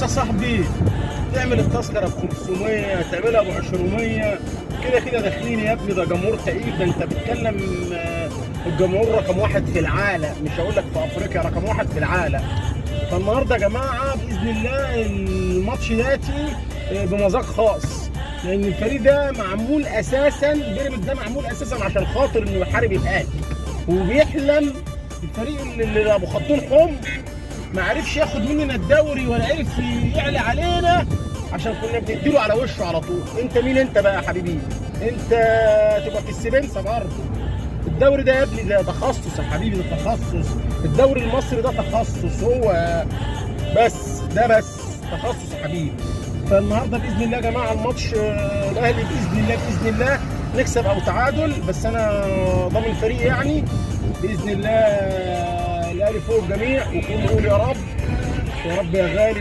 يا صاحبي تعمل التذكرة ب 500، تعملها ب 200، كده كده داخلين يا ابني. ده جمهور تقيل، ده انت بتتكلم الجمهور رقم 1 في العالم، مش هقول لك في افريقيا، رقم 1 في العالم. فالنهارده يا جماعة باذن الله الماتش داتي بمذاق خاص، لان الفريق ده معمول اساسا، بيراميدز ده معمول اساسا عشان خاطر انه يحارب الاهلي، وبيحلم الفريق اللي ابو خطين حمر ما عرفش ياخد مننا الدوري ولا عرف يعلى علينا، عشان كنا بنديله على وشه على طول. انت مين انت بقى يا حبيبي؟ انت تبقى في السبنسه برضه. الدوري ده يا ابني ده تخصص يا حبيبي، ده تخصص. الدوري المصري ده تخصص، هو بس ده بس تخصص يا حبيبي. فالنهارده باذن الله يا جماعة الماتش الاهلي باذن الله باذن الله نكسب او تعادل، بس انا ضامن فريق يعني باذن الله الاهلي فوق الجميع. وكل قول يا رب يا رب يا غالي.